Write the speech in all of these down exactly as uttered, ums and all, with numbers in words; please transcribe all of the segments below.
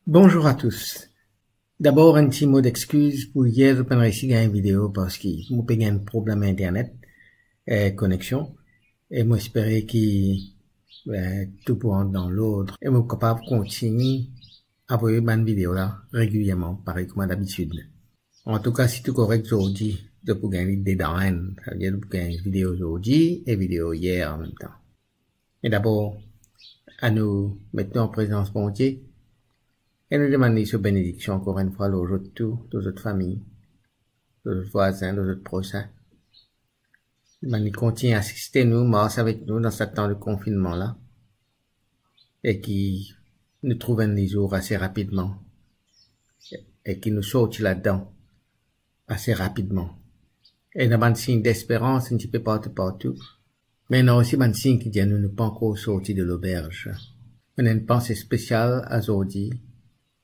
Bonzour a tous. Dabor, enn ti mo dexkiz pou yer zot pa'nn reysi gagn video parski mo pe gagn problem internet, eh, koneksion, e mo espere ki, eh, tou pou rant dan lord e mo kapav kontign avoy bann video la regilierman, parey kouma dabitid. Antouka, si tou korek zordi, zot pou gagn li de dan enn, savedir zot pou gagn video zordi e video yer anmemtan. Me dabor, anou met nou an prezans Bondie e nou demann li so benediksion ankor enn fwa lor zot tou, lor zot fami, lor zot vwazin, lor zot prosin. Demann li kontign asiste nou, mars avek nou dan sa tan de konfinnman la, e ki nou trouv enn lizour ase rapidman, e ki nou sorti ladan ase rapidman. Ena bann sign desperans enn tipe partou partou, me ena osi bann sign ki dir nou, nou pankor sorti de loberz. Mo ena enn panse spesial azordi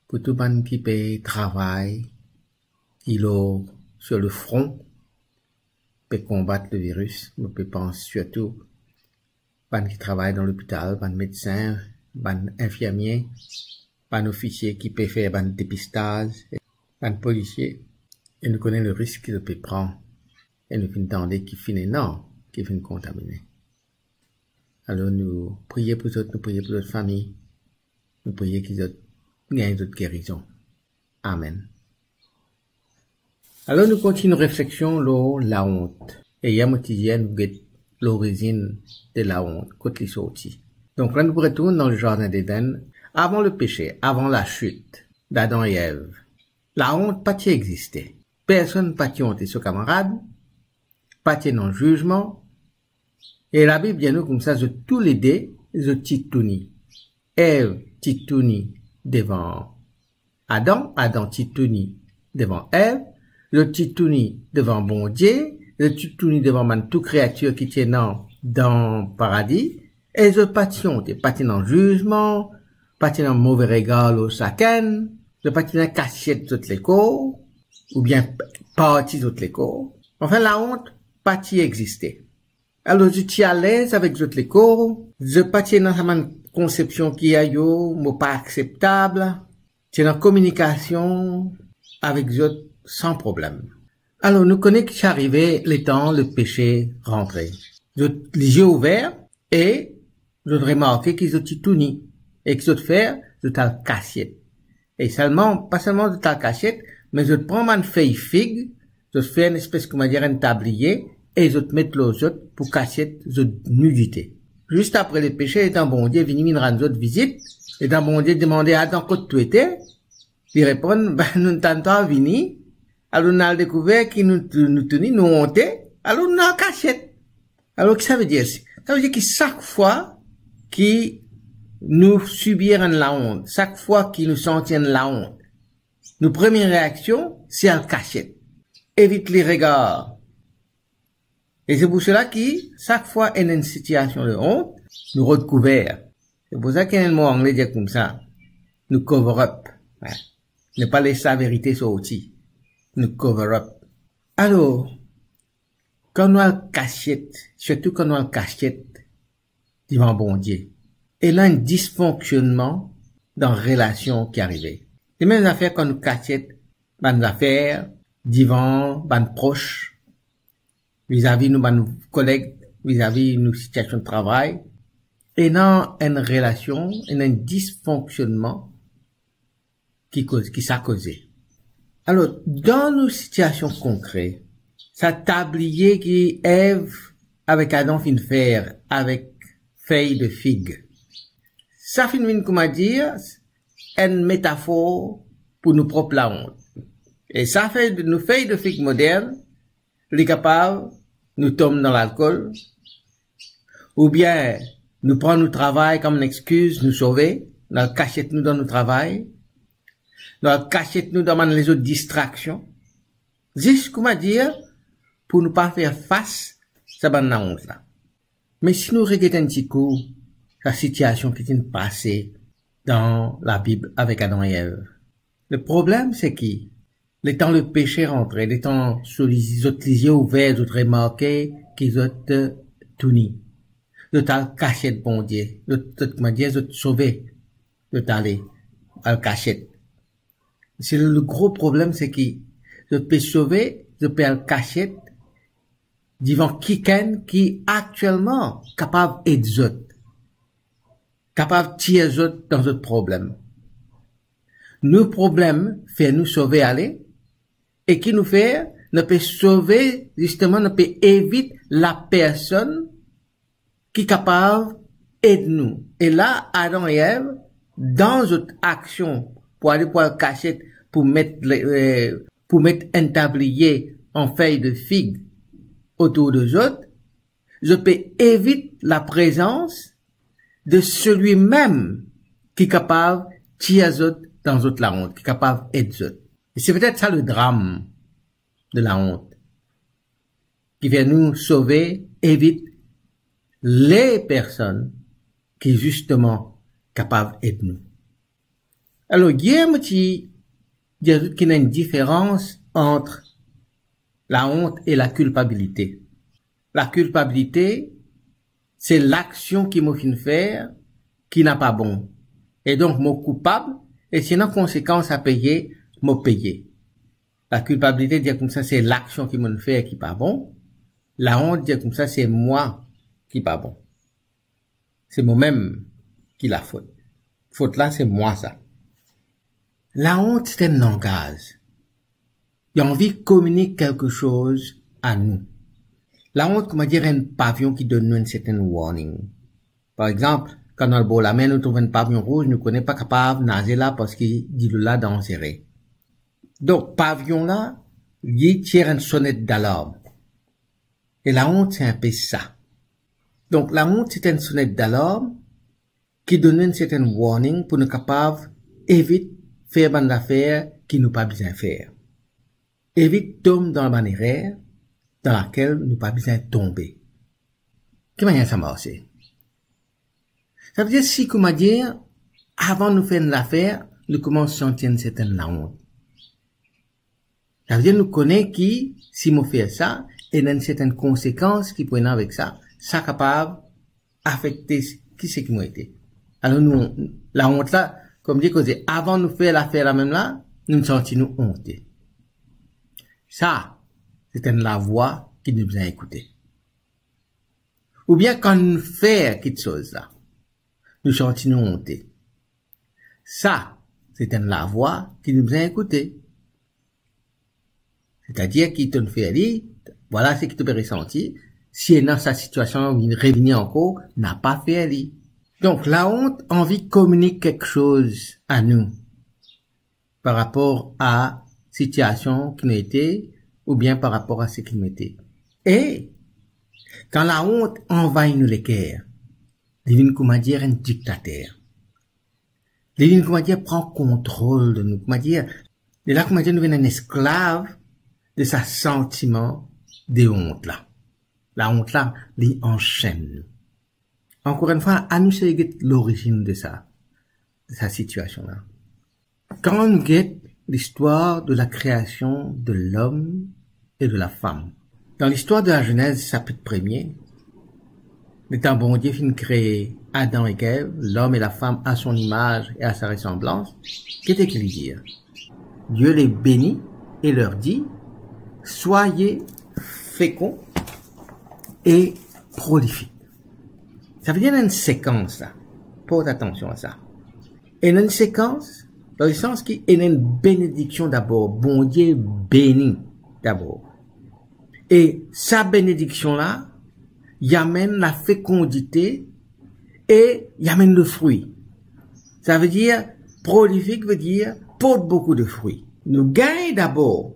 pou tou bann ki pe travay, ki lor, sur le front, pe konbat leviris. Mo pe pans sirtou bann ki travay dan lopital, bann medsin, bann infirmie, bann ofisie ki pe fer bann depistaz, bann polisie, e nou kone lerisk ki zot pe pran, e nou finn tande ki finn ena ki finn kontamine. Alor nou priye pou zot, nou priye pou zot fami, nou priye ki zot gagn zot gerizon. Amen. Alor nou kontign nou refleksion lor laont. E yer mo ti dir nou get lorizinn de laont, kot li sorti. Donk la nou pou retourn dan le zardin Eden, avan lepese, avan lasit d'Adan e Ev. Laont pa ti existe. Personn pa ti onte so kamarad, pa ti ena zizman, e Labib dir nou koumsa, zot toulede, zot ti touni. Ev ti touni devan Adan, Adan ti touni devan Ev, zot ti touni devan Bondie, zot ti touni devan bann tou kreatir ki ti ena dan paradi, e zot pa ti onte, pa ti ena zizman, pa ti ena move regar lor sakenn, zot pa ti ena kasiet zot lekor, oubien parti zot lekor. Anfin, laont pa ti existe. Alor, zot ti alez avek zot lekor, zot pa ti ena sa bann konsepsion ki, ayo, mo pa akseptab, ti ena kominikasion avek zot san problem. Alor, nou kone ki ti arive letan lepese rantre. Zot lizie ouver e zot remarke ki zot ti touni, e ki zot fer, zot al kasiet. E selman, pa selman zot al kasiet, me zot pran bann fey fig, zot fer enn espes, koumadir, enn tabliye, e zot met lor zot pou kasiet zot nidite. Zis apre lepese, letan Bondie vini, vinn rann zot vizit, letan Bondie demande, "Adan, kot to ete?" Li reponn, "Ben, nou tann twa vini, alor nou al dekouver ki nou, nou touni, nou onte, alor nou al kasiet." Alor, ki sa vedir? Sa vedir ki sak fwa ki nou sibir enn laont, sak fwa ki nou santi enn laont, nou premie reaksion, se al kasiet, evit leregar. E se pou sela ki, sak fwa ena enn sitiasion de ont, nou rod kouver. Se pou sa ki ena enn mo angle dir koumsa, nou cover up. Wi. Nou pa les laverite sorti. Nou cover up. Alor, kan nou al kasiet, sirtou kan nou al kasiet devan Bondie, ena enn disfonksionnman dan relasion ki arive. Se mem zafer kan nou kasiet bann zafer devan bann pros, vizavi nou bann koleg, vizavi nou sitiasion travay, ena enn relasion, ena enn disfonksionnman ki koz, ki sa koze. Alor, dan nou sitiasion konkre, sa tabliye ki Ev avek Adan finn fer avek fey de fig, sa finn vinn, koumadir, enn metafor pou nou prop laont. E sa fey de, nou fey de fig modern, li kapav nou tom dan lalkol, oubien nou pran nou travay kom enn exkiz, nou sove, nou al kasiet nou dan nou travay, nou al kasiet nou dan bann lezot distraksion, zis, koumadir, pou nou pa fer fas sa bann laont la. Me si nou reget enn ti kou sa sitiasion ki finn pase dan Labib avek Adan e Ev, le problem se ki, letan lepese rantre, letan so li-, zot lizie ouver, zot remarke ki zot, eh, touni. Zot al kasiet Bondie. Zot, zot, koumadir, zot sove. Zot ale al kasiet. Se le gro problem, se ki zot pe sove, zot pe al kasiet divan kikenn ki aktielman kapav ed zot, kapav tir zot dan zot problem. Nou problem fer nou sove ale, e ki nou fer? Nou pe sove, zisteman, nou pe evit lapersonn ki kapav ed nou. E la, Adam e Ev, dan zot aksion pou ale pou al kasiet, pou met le, eh, pou met enn tabliye an fey de fig otour de zot, zot pe evit laprezans de selwi mem ki kapav tir zot dan zot laont, ki kapav ed zot. E se petet sa le dram de laont, ki fer nou sove, evit le personn ki zisteman kapav ed nou. Alor, yer mo ti dir zot ki ena enn diferans ant laont e lakilpabilite. Lakilpabilite, se laksion ki mo finn fer ki napa bon. E donk, mo koupab, e si ena konsekans a peye, mo peye. Lakilpabilite dir koumsa se laksion ki mo'nn fer ki pa bon. Laont dir koumsa se mwa ki pa bon. Se momem ki lafot. Fot la, se mwa sa. Laont, se enn langaz. Li anvi kominik kelke soz a nou. Laont, koumadir, enn pavion ki donn nou enn sertenn warning. Par exanp, kan nou al bor lamer, nou trouv enn pavion rouz, nou kone pa kapav naze la parski dilo la danzere. Donk, pavion la, li tir enn sonet dalarm. E laont, se inpe sa. Donk, laont, se enn sonet dalarm ki donn nou enn sertenn warning pou nou kapav evit fer bann zafer ki nou pa bizin fer. Evit tom dan bann erer dan lakel nou pa bizin tonbe. Ki manier sa marse? Savedir, si koumadir, avan nou fer enn zafer, nou koumans santi enn sertenn laont. Savedir nou kone ki si mo fer sa, ena enn sertenn konsekans ki pou ena avek sa, sa kapav afekte ki seki mo ete. Alor nou, laont la, koumdir koze, avan nou fer zafer la mem la, nou santi nou onte. Sa, se enn lavwa ki nou bizin ekoute. Oubien kan nou fer kiksoz la, nou santi nou onte. Sa, se enn lavwa ki nou bizin ekoute. Setadir ki to'nn fer li, vwala seki to pe resanti, si ena sa sitiasion revini ankor, napa fer li. Donk, laont anvi kominik kiksoz a nou par rapor a sitiasion ki nou ete, oubien par rapor a seki nou ete. E kan laont anvayi nou leker, li vinn koumadir enn diktater. Li vinn koumadir pran kontrol de nou, koumadir, li la koumadir nou vinn enn esklav de sa santiman de ont la. Laont la, li ansenn nou. Ankor enn fwa, anou sey get lorizinn de sa, de sa sitiasion la. Kan nou get listwar de la kreasion de lom e de la fam. Dan listwar de la Zenez, sapit premie, letan Bondie finn kree Adam ek Ev, l'homme et la femme à son image et à sa ressemblance, ki ete ki li dir? Dieu les bénit et leur dit, soyez féconds et prolifiques. Savedir ena enn sekans la. Port atansion a sa. Ena enn sekans, dan lesans ki ena enn benediksion dabor. Bondie beni dabor. E sa benediksion la, li amenn lafekondite e li amenn lefrwi. Savedir, prolifik vedir port boukou de frwi. Nou gagn dabor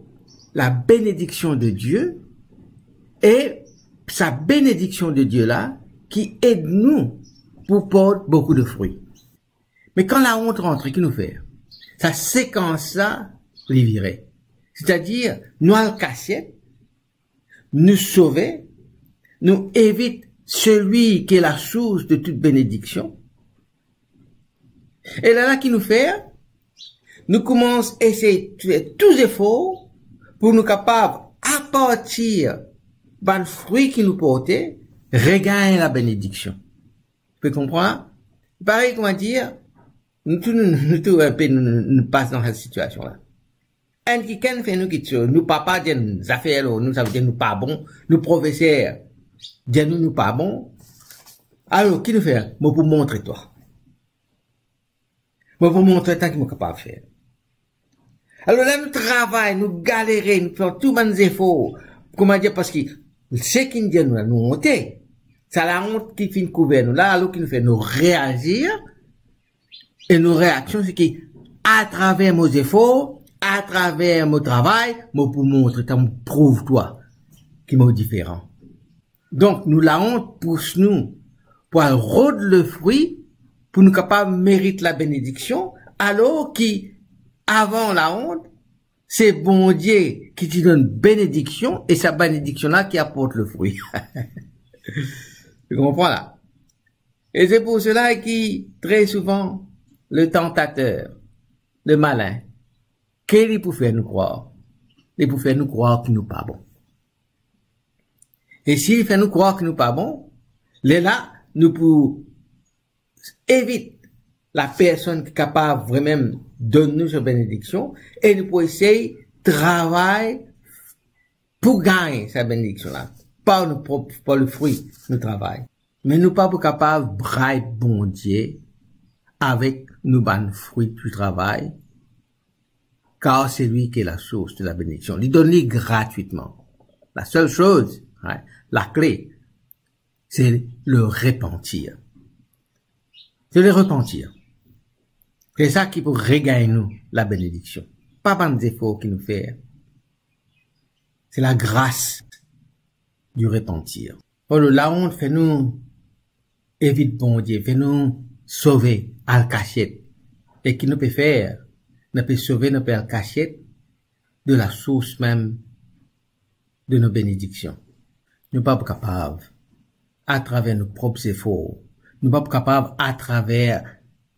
la benediksion de Dieu, e sa benediksion de Dieu la ki ed nou pou port boukou de frwi. Me kan laont rantre, ki nou fer? Sa sekans la, li vire. Setadir, nou al kasiet, nou sove, nou evit selwi ki est la source de toute bénédiction. E lerla ki nou fer? Nou koumans esey fer tou zefor pou nou kapav, apartir bann frwi ki nou porte, regagn la benediksion. Ou pe konpran? Parey koumadir, nou tou, nou, nou tou inpe, nou, nou, nou pas dan sa sitiasion la. enn kikenn fer nou kiksoz, nou papa dir enn zafer lor nou, savedir nou pa bon, nou profeser dir nou nou pa bon, alor ki nou fer? Mo pou montre twa. Mo pou montre twa ki mo kapav fer. Alor la nou travay, nou galere, nou fer tou bann zefor. Kouma dir, parski seki dir nou la, nou onte. Sa laont ki finn kouver nou la, alor ki nou fer? Nou reazir, e nou reaksion se ki, atraver mo zefor, atraver mo travay, mo pou montre twa, mo prouv twa ki mo diferan. Donk, nou laont pous nou pou al rod lefri, pou nou kapav merit labenediksion, alor ki avan laont, se Bondie ki ti donn benediksion, e sa benediksion la ki aport lefri. Ou konpran la? E se pou sela ki, tre souvan, le tantater, le malin, ki li pou fer nou krwar? Li pou fer nou krwar ki nou pa bon. E si li fer nou krwar ki nou pa bon, lerla nou pou evit lapersonn ki kapav vremem donn nou so benediksion, e nou pou esey travay pou gagn sa benediksion la. Pa nou prop, pa lefri nou travay. Me nou pa pou kapav bribe Bondie avek nou bann fri nou travay, car c'est lui qui est la source de la bénédiction. Li donn li gratwitman. La sel soz, right, lakle, se le repantir. Se le repantir. Se sa ki pou regagn nou labenediksion. Pa bann zefor ki nou fer. Se lagras di repantir. Alor, laont fer nou evit Bondie, fer nou sove al kasiet. E ki nou pe fer? Nou pe sove, nou pe al kasiet de lasours mem de nou benediksion. Nou pa pou kapav atraver nou prop zefor. Nou pa pou kapav atraver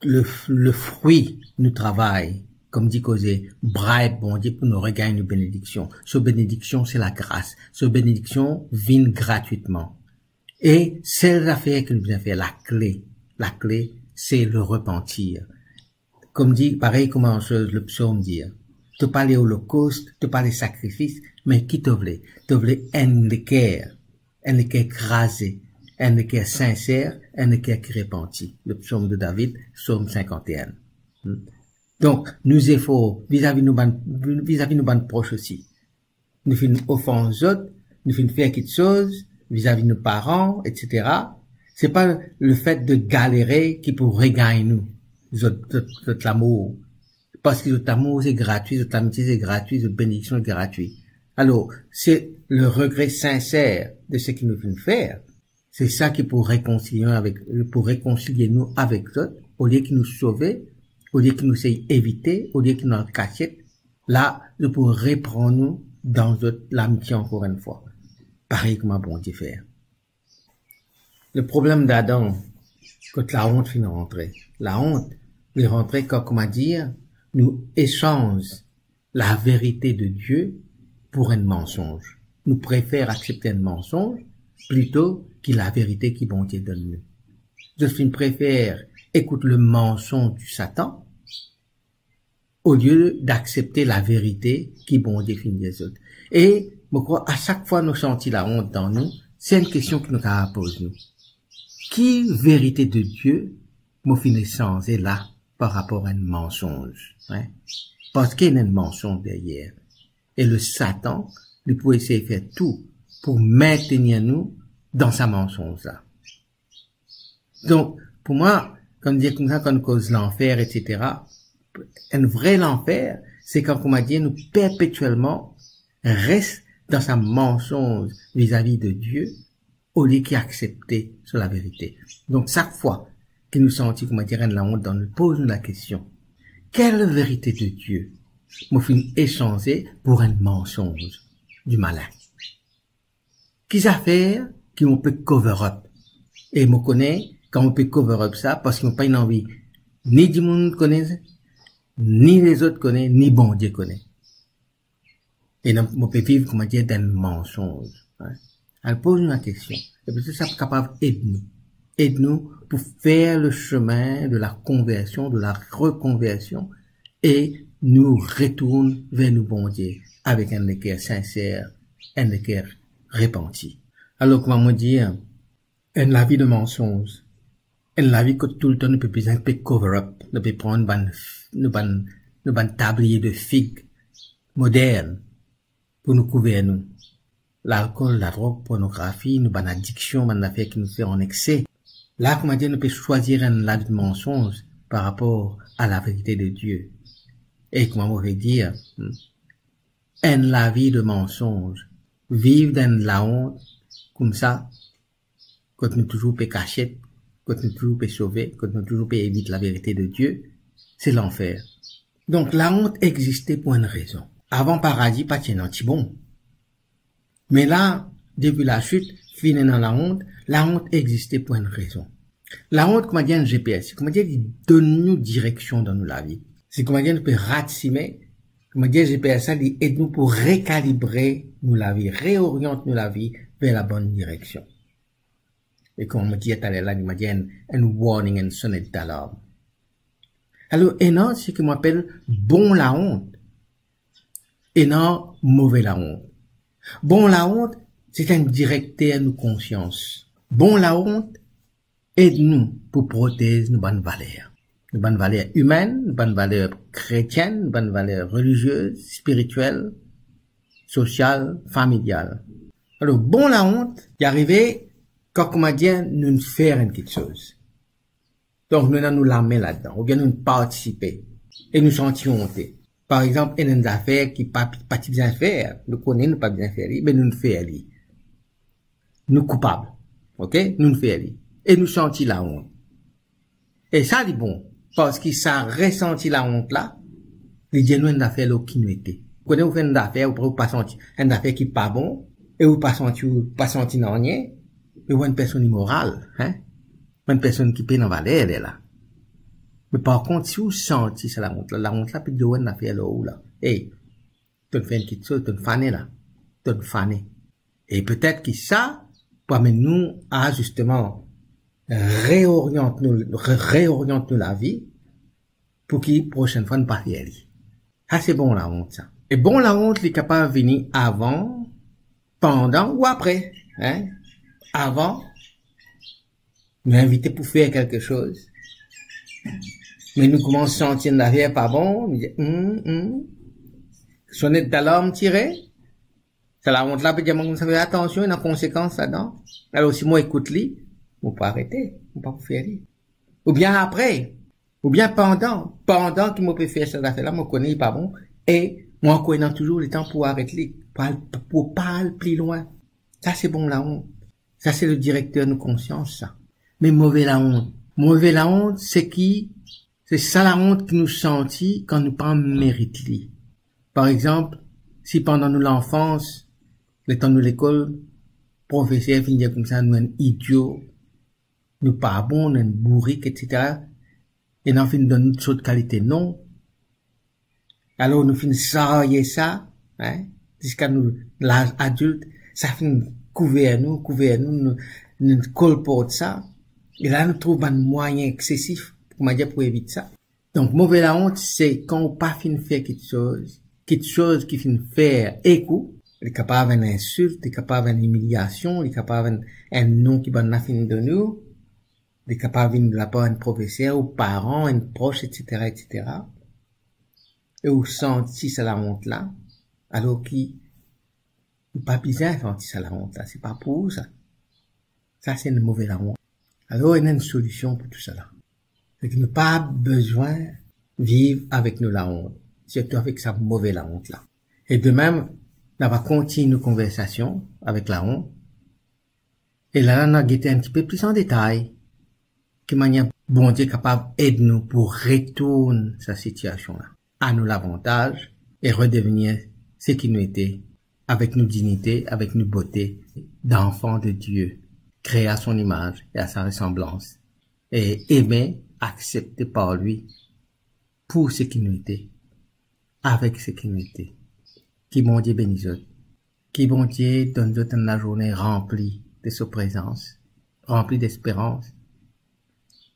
le, lefri nou travay, kouma dir koze, bribe Bondie pou nou regagn nou benediksion. So benediksion, se lagras. So benediksion vinn gratwitman. E sel zafer ki nou bizin fer, lakle, lakle, se le repantir. Kouma dir, parey kouma so le psom dir, to pa le olokost, to pa le sakrifis, me ki to vle? To vle enn leker, enn leker kraze, enn leker sinser, enn leker ki repanti. Le psom de David, psom sinkant-e-enn. Hmm. Donk, nou zefor vizavi nou bann, vizavi nou bann pros osi. Nou finn ofans zot, nou finn fer kiksoz vizavi nou paran, etsetera. Se pa lefet de galere ki pou regagn nou, zot, zot, zot lamour. Parski zot lamour se gratwi, zot lamitie se gratwi, zot benediksion se gratwi. Alor, se le regre sinser de seki nou finn fer. Se sa ki pou rekonsilie avek, pou rekonsilie nou avek zot, olie ki nou sove, olie ki nou sey evite, olie ki nou al kasiet, la, nou pou repran nou dan zot lamitie ankor enn fwa, parey kouma Bondie fer. Le problem Adan, kot laont finn rantre. Laont, li rantre kan, kouma dir, nou esanz laverite de Die pou enn mansonz. Nou prefer aksepte enn mansonz plito ki laverite ki Bondie donn nou. Zot finn prefer ekout le mansonz di Satan, olie d'aksepte laverite ki Bondie finn dir zot. E mo krwar, a sak fwa nou santi laont dan nou, se enn kestion ki nou kapav poz nou. Ki verite de Die mo finn esanze la par rapor enn mansonz, hein? Parski ena enn mansonz deryer. E le Satan, li pou esey fer tou pou mintenir nou dan sa mansonz la. Donk, pou mwa, kan nou dir koumsa, kan nou koz lanfer, etsetera, enn vre lanfer, se kan, kouma dir, nou perpetielman res dan sa mansonz vizavi de Die, olie ki aksepte so laverite. Donk, sak fwa ki nou santi, kouma dir, enn laont dan nou, poz nou lakestion, kel verite de Die mo finn esanze pou enn mansonz di malin? Ki zafer ki mo pe cover up? E mo kone kan mo pe cover up sa, parski mo pa ena anvi ni dimoun kone, ni lezot kone, ni Bondie kone. E non, mo pe viv, kouma dir, dan mansonz, hein? Al poz nou lakestion. E petet sa pou kapav ed nou. Ed nou pou fer le chemin de la conversion, de la reconversion, e nou retourn ver nou Bondie avek enn leker sinser, enn leker repanti. Alor, kouma mo dir, enn lavi de mansonz, enn lavi kot toultan nou pe bizin pe cover up, nou pe pran bann, nou bann, nou bann tabliye de fig modern pou nou kouver nou. Lalkol, ladrog, pornografi, nou bann adiksion, bann zafer ki nou fer an ekse. La, kouma dir, nou pe swazir enn lavi de mansonz par rapor a laverite de Die. E kouma mo pe dir, hmm, enn lavi de mansonz, viv dan enn laont koumsa, kot nou touzour pe kasiet, kot nou touzour pe sove, kot nou touzour pe evit laverite de Die, se lanfer. Donk, laont existe pou enn rezon. Avan, paradi pa ti ena, ti bon. Me la, depi lasit, finn ena laont, laont existe pou enn rezon. Laont, kouma dir, enn G P S, kouma dir, li donn nou direksion dan nou lavi. Se kouma dir, nou pe rat sime, kouma dir, G P S la, li ed nou pou rekalibre nou lavi, reoriant nou lavi ver labonn direksion. E kouma mo dir taler la, li, kouma dir, enn, enn warning, enn sonet dalarm. Alor, ena seki mo apel bon laont, ena move laont. Bon laont, se enn direkter nou konsians. Bon laont ed nou pou protez nou bann valer. Nou bann valer imenn, nou bann valer kretienn, nou bann valer relizie, spiritiel, sosial, familial. Alor, bon laont, li arive kan, kouma dir, nou fer enn kiksoz. Donk, nou ena nou lame ladan, oubien nou partisipe, e nou santi onte. Par exanp, ena enn zafer ki pa, pa ti bizin fer, nou kone nou pa bizin fer li, me nou fer li. Nou koupab, ok? Nou fer li. E nou santi laont. E sa, li bon, parski sa resanti laont la, li dir nou enn zafer lor ki nou ete. Kone ou fer enn zafer, ou, ou pa santi, enn zafer ki pa bon, e ou pa santi, ou pa santi nanye, e ou enn personn imoral, hein? Ou enn personn ki pena valer, lerla. Me par kont, si ou santi sa laont la, laont la pe dir ou enn zafer lor ou la. Ey, to'nn fer enn kiksoz, to'nn fane la, to'nn fane. E petet ki sa pou amenn nou a, zisteman, reoriant nou, re-, reoriant nou lavi, pou ki prosenn fwa nou pa fer li. Sa se bon laont, sa. E bon laont, li kapav vini avan, pandan ou apre, hein? Avan, nou invite pou fer kelke soz, me nou koumans santi enn zafer pa bon, nou dir, "Hmm, hmm." Sonet dalarm tire, sa laont la pe dir mwa koumsa fer atansion, ena konsekans ladan. Alor, si mo ekout li, mo pou arete, mo pa pou fer li. Oubien apre, oubien pandan, pandan ki mo pe fer sa zafer la, mo kone li pa bon, e mo ankor ena touzour letan pou aret li, pou al, pou pa al pli lwin. Sa se bon laont. Sa se le direkter nou konsians, sa. Me move laont. Move laont, se ki, se sa laont ki nou santi kan nou pa merit li. Par exanp, si pandan nou lanfans, letan nou lekol, profeser finn dir koumsa nou enn idio, nou pa bon, nou enn bourik, et cetera, e nou finn donn nou sort kalite non, alor nou finn sarye sa, hein, ziska nou laz adilt, sa finn kouver nou, kouver nou, nou, nou kolport sa, e la nou trouv bann mwayin eksesif, kouma dir, pou evit sa. Donk, move laont, se kan ou pa finn fer kiksoz, kiksoz ki finn fer ek ou, li kapav enn insilt, li kapav enn imiliasion, li kapav enn, enn non ki bann la finn donn ou, li kapav vinn de lapar enn profeser, ou paran, enn pros, et cetera, et cetera. E ou santi sa laont la, alor ki ou pa bizin santi sa laont la, se pa pou ou sa. Sa se enn move laont. Alor, ena enn solision pou tousala. Seki nou pa bizin viv avek nou laont, sirtou avek sa move laont la. E demin, nou va kontign nou konversasion avek laont. E la, nou gete enn tipe plis an detay ki manier Bondie kapav ed nou pou retourn sa sitiasion la a nou lavantaz e redevenir seki nou ete, avek nou dignite, avek nou bote d'enfant de Dieu, créé à son image et à sa ressemblance, et aimé, accepté par lui pour seki nou ete, avek seki nou ete. Ki Bondie beni zot. Ki Bondie donn zot enn lazourne ranpli de so prezans, ranpli desperans,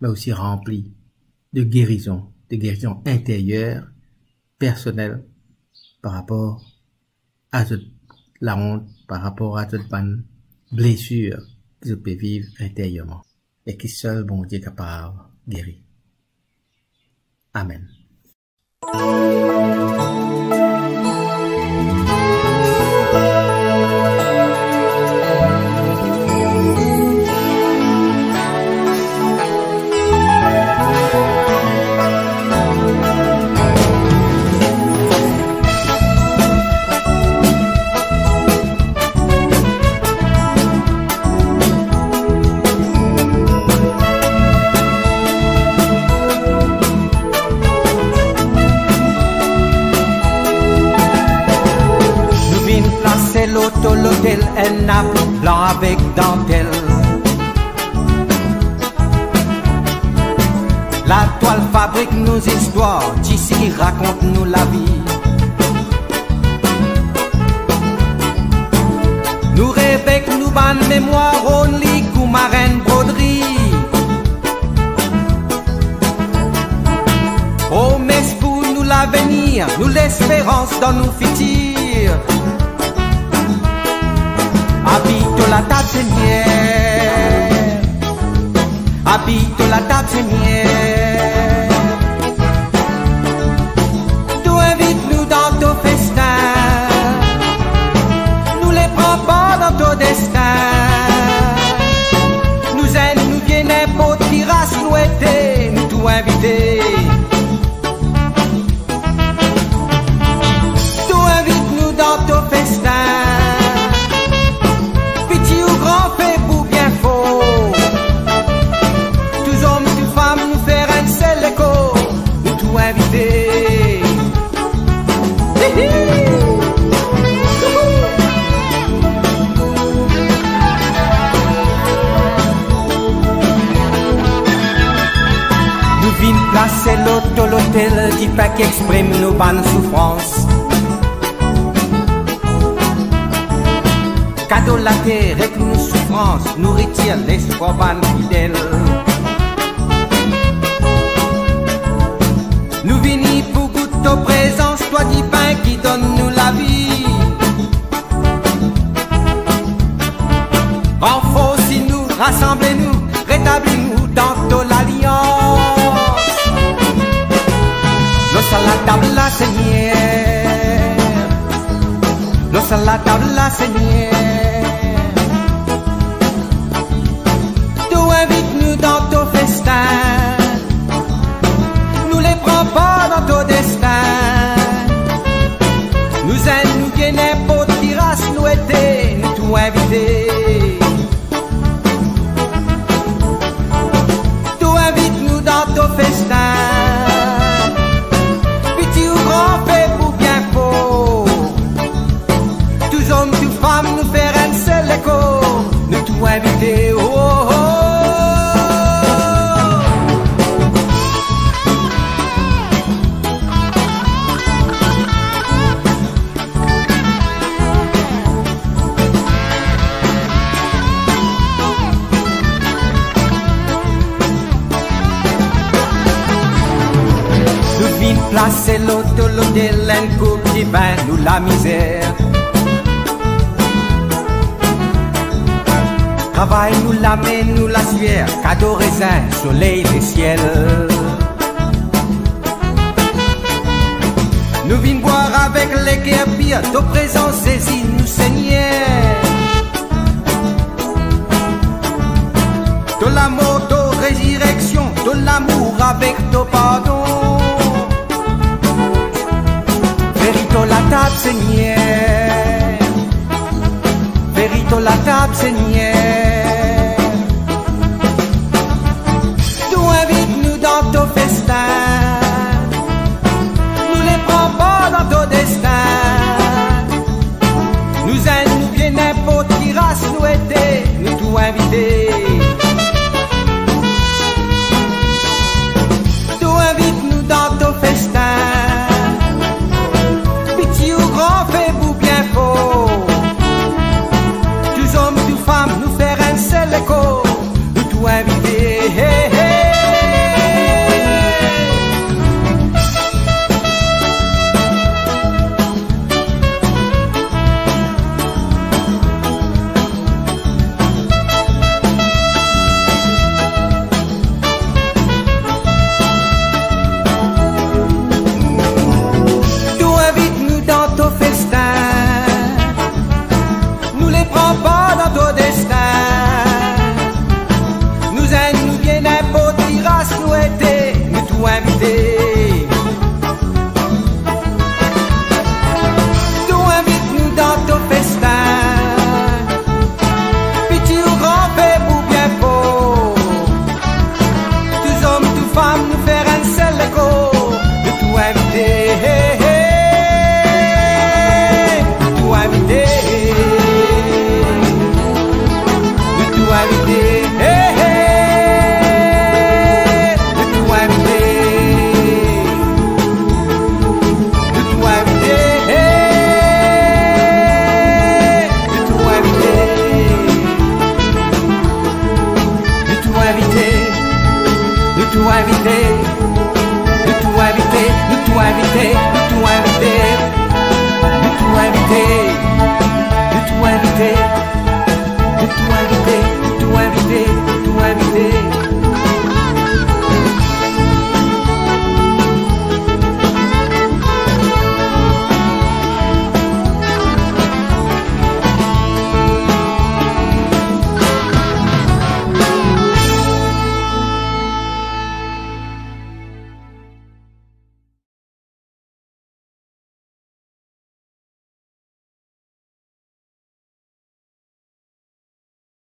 me osi ranpli de gerizon, de gerizon interyer, personel par rapor a zot laont, par rapor a zot bann blesir ki zot pe viv interierman, e ki sel Bondie kapav geri. Amen. Nou vinn plase lor to lotel enn nap blan avek dantel. Latwal fabrik nou zistwar, tisi ki rakont nou lavi. Nou rev ek nou bann memwar, orn li kouma enn brodri. Promes pou nou lavenir, nou lesperans dan nou fitir. Abitan latab, Segner. Abitan latab, Segner. To invit nou dan to festin. Nou le pran par dan to destin. Nou zenn, nou vie, ninport ki ras nou ete, nou tou invite. To invit nou dan to festin. Piti ou gran, feb ou bien for. Tou zom, tou fam, nou fer enn sel lekor. Nou tou invite. Hihi! Nou vinn plase lor to lotel, dipin ki exprim nou bann soufrans. Kado later ek nou soufrans, nouritir lespwar bann fidel. Nou vini pou gout to prezans, twa dipin ki donn nou lavi. Ranforsi nou, rasanble nou, retabli nou dan to lalians. Lor sa latab la, Segner. Lor sa latab la, Segner. To invit nou dan to festin. Nou le pran par dan to destin. Nou zenn, nou vie, ninport ki ras nou ete, nou tou invite. To invit nou dan to festin. Piti ou gran, feb ou bien for. Tou zom, tou fam, nou fer enn sel lekor. Nou tou invite, oh, oh, oh. Nou vinn plase lor to lotel, enn koup divin nou lamizer. Travay nou lame, nou laswier, kado rezin, soley, lesiel. Nou vinn bwar avek leker pir to prezans, Zezi nou Segner. To lamor, to rezireksion, to lamour avek to pardon. Veri to latab, Segner. Veri to latab, Segner. To invit nou dan to festin. Nou le pran par dan to destin. Nou zenn, nou vie, ninport ki ras nou ete, nou tou invite. To invit nou dan to festin. Piti ou gran, feb ou bien for. Tou zom, tou fam, nou fer enn sel lekor. Nou tou invite, he, he. Nou tou invite, nou tou invite.